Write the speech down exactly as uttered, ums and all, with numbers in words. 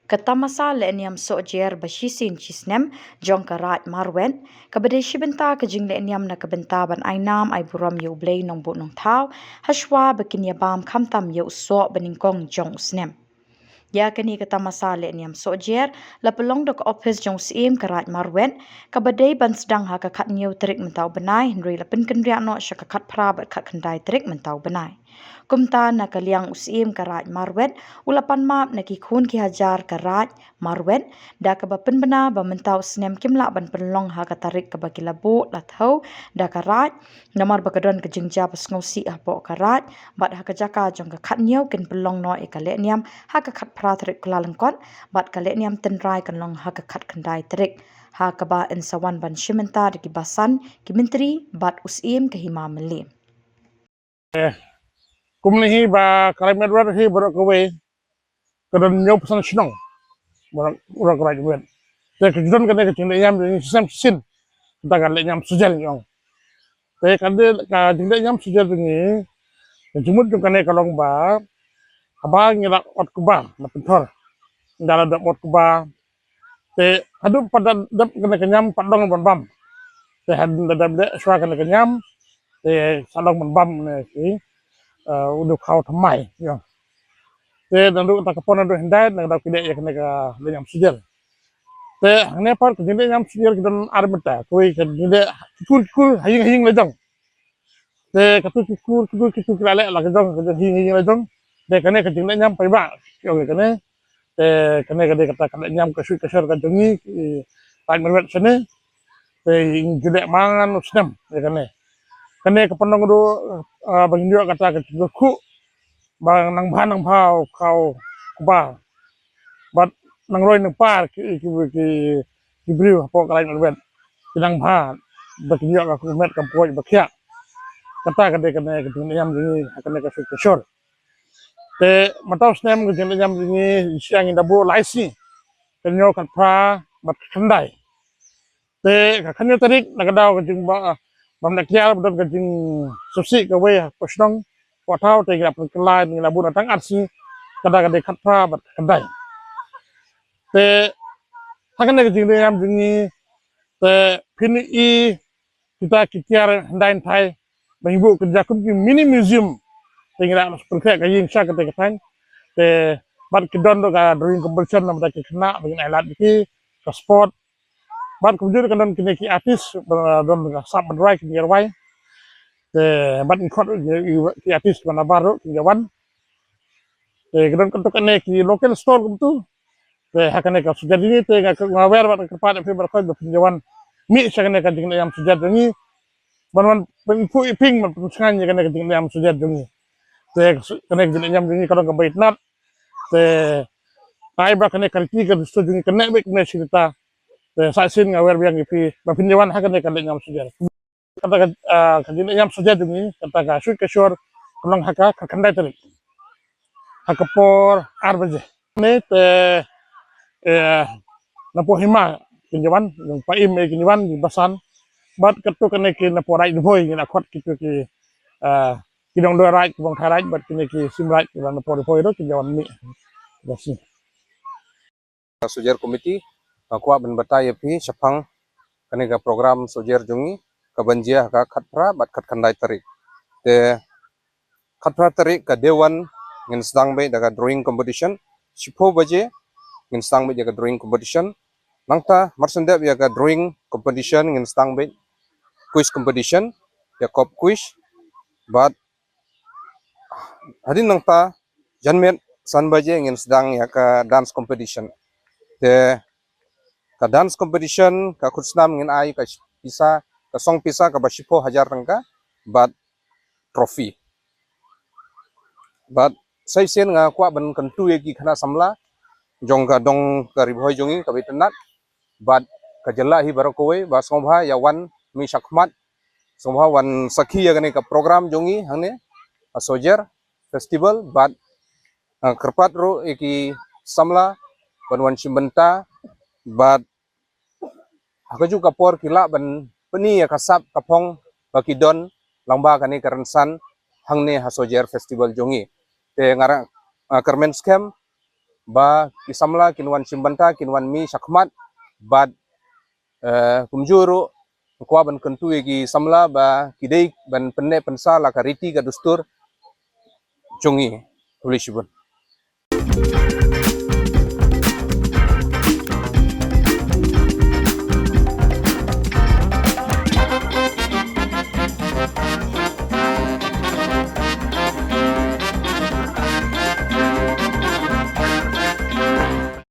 Ka tamasa lehniam sohjer ba shisien shisnem jong ka Raid Marwet, kaba dei shi bynta ka jinglehniam na ka bynta ban ai nam ai burom ïa U Blei Nongbuh Nongthaw, hashwa ba kin ïa bam khamtam ïa u soh ba nyngkong jong u snem. Ïa kane ka tamasa lehniam sohjer la pynlong da ka ophis jong u Syiem ka Raid Marwet, kaba dei ban sdang ha ka khathynñiew tarik mynta u bnai, hynrei la pynkynriah noh sha ka khatphra bad khatkhyndai tarik mynta u bnai. Kumta na ka liang u Syiem ka Raid Marwet u la pan map na ki khun ki hajar ka Raid Marwet, da kaba pynbna ba mynta u snem kim lah ban pynlong ha ka tarik kaba ki la buh la thew da ka Raid, namar ba ka don ka jingjia ba sngewsih hapoh ka Raid, bad ha ka jaka jong ka khathynñiew kin pynlong noh ïa ka lehniam ha ka khatphra tarik Kyllalyngkot, bad ka lehniam tynrai kan long ha ka khatkhyndai tarik, ha kaba yn sa wan ban shim bynta da ki basan, ki myntri bad u Syiem ka Hima Mylliem. Kumne hi ba ka Raid Marwet hi baroh kawei ka don hynñiewphew san shnong baroh, baroh ka Raid Marwet. Te ka ju don kane ka jinglehniam jong ngi shisnem shisien, kata ka lehniam sohjer ngi ong. Te kane ka jinglehniam sohjer jong ngi, ka jingmut jong kane ka long ba haba ngi la ot kuba na pynthor, ngi la dep ot kuba, te haduh pat da dep kane ka niam pat long ban bam. Te haduh da dep leh shuwa kane ka niam, te sa long ban bam ne ki, eh, u dei khaw thymmai, ïa. Te naduh kata ka por naduh hyndai na ka daw ki leh ïa kane ka lehniam sohjer. Te hangne pat ka jinglehniam sohjer ki don ar bynta, kawei ka jingleh ki kur ki kur ha ïing ha ïing la jong. Te katu ki kur ki kur ki kur ki la leh la ka jong, ka jong hi ngi la jong. Te kane ka jinglehniam paidbah ki ong ïa kane. Te kane ka dei kata ka lehniam ka shuh ka shor ka jong ngi ki Raid Marwet shane. Te ngi ju leh man u snem ïa kane. Kane ka pynlong ruh, ah, ba ngin ïoh kata ka jingkyrkhu ba nang bha nang bha u khaw kuba. Bad nang roi nang par ki, ki, ki, ki briew hapoh ka Raid Marwet ki nang bha, ba kin ïoh ka kyrmet ka poi ba khiah. Kata ka dei kane ka jinglehniam jong ngi ha kane ka shuh ka shor. Te mynta u snem ka jinglehniam jong ngi shisha ngi da buh lai sngi, ka hynñiew, khatphra bad khatkhyndai. Te ka khathynñiew tarik na ka daw ka jing ba, bym leh kiar ba don ka jingsngewsih kawei hapoh shnong, hapoh thaw, te ngi la pynkylla, ngi la buh na tang ar sngi, kata ka dei khatphra bad khatkhyndai. Te ha kane ka jinglehniam jong ngi, te phin ïohi kita ki tiar hyndai hynthai ba ngi buh, ki jia kum ki mini museum. Te ngi la pynkhreh ka ïing sha kata ka thaiñ. Te bad ki don ruh ka drawing competition namar ki khynnah ba ngin ai lad ïa ki, ka sport. Bad kumjuh ka don kine ki artist ba don ka sap ban rwai, kine ki rwai. Te bad ngi khot ki artist ba nabar ruh kin ïa wan. Te ka don katto katne ki local store kumtu. Te ha kane ka sohjer jong ngi te nga, nga wer bad nga kyrpad ïa phi baroh ba phin ïa wan mih sha kane ka jinglehniam sohjer jong ngi, ban wan pynphuh ïa phi, ban pynsngew ïa kane ka jinglehniam sohjer jong ngi. Te kane ka jinglehniam jong ngi ka long kaba itynnad. Te ai ba kane ka riti ka dustur jong ngi kan neh beit kumne shi rta. Te sa shisien nga wer biang ïa phi ba phin ïa wan ha kane ka lehniam sohjer. Kata ka, ah, ka jinglehniam sohjer jong ngi, kata ka shuh ka shor ka long ha ka khatkhyndai tarik, ha ka por ar baje. Ne te, eh, napoh hima kin ïa wan, jong paim, eh, kin ïa wan, jong basan. Bad katto katne ki napoh Raid Ri Bhoi ngi la khot kito ki, ah, ki nongdoh Raid, ki bynta Raid, bad kine ki sim Raid kiba napoh Ri Bhoi ruh kin ïa wan mih. Sohjer Committee, nga kwah ban batai ïa phi shaphang kane ka program sohjer jong ngi, kaban jia ha ka khatphra bad khatkhyndai tarik. Te khatphra tarik ka day one ngin sdang beit da ka drawing competition, shiphew baje ngin sdang beit ïa ka drawing competition. Nangta mar shu dep ïa ka drawing competition ngin sdang beit quiz competition, ïa kop quiz, bad hadien nangta janmiet san baje ngin sdang ïa ka dance competition. Te ka dance competition ka khusnam ngin ai ka pisa, ka song pisa kaba shiphew hajar tyngka bad trophy. Bad sa shisien nga kwah ban kyntu ïa ki khynnah samla jong ka dong ka Ri Bhoi jong ngi kaba itynnad bad ka jylla hi baroh kawei ba sngewbha ïa wan mih shakhmat, sngewbha wan sakhi ïa kane ka program jong ngi hangne ha Sohjer Festival. Bad, ah, kyrpad ruh ïa ki samla ban wan shim bynta, bad ha kajuh ka por ki lah ban pyni ïa ka sap ka phong ba ki don lyngba kane ka rynsan hangne ha Sohjer Festival jong ngi. Te nga, ah, kyrmen skhem ba ki samla kin wan shim bynta, kin wan mih shakhmat, bad, eh, kumjuh ruh kwah ban kyntu ïa ki samla ba ki dei ban pynneh pynsah la ka riti ka dustur jong ngi. Khublei shibun.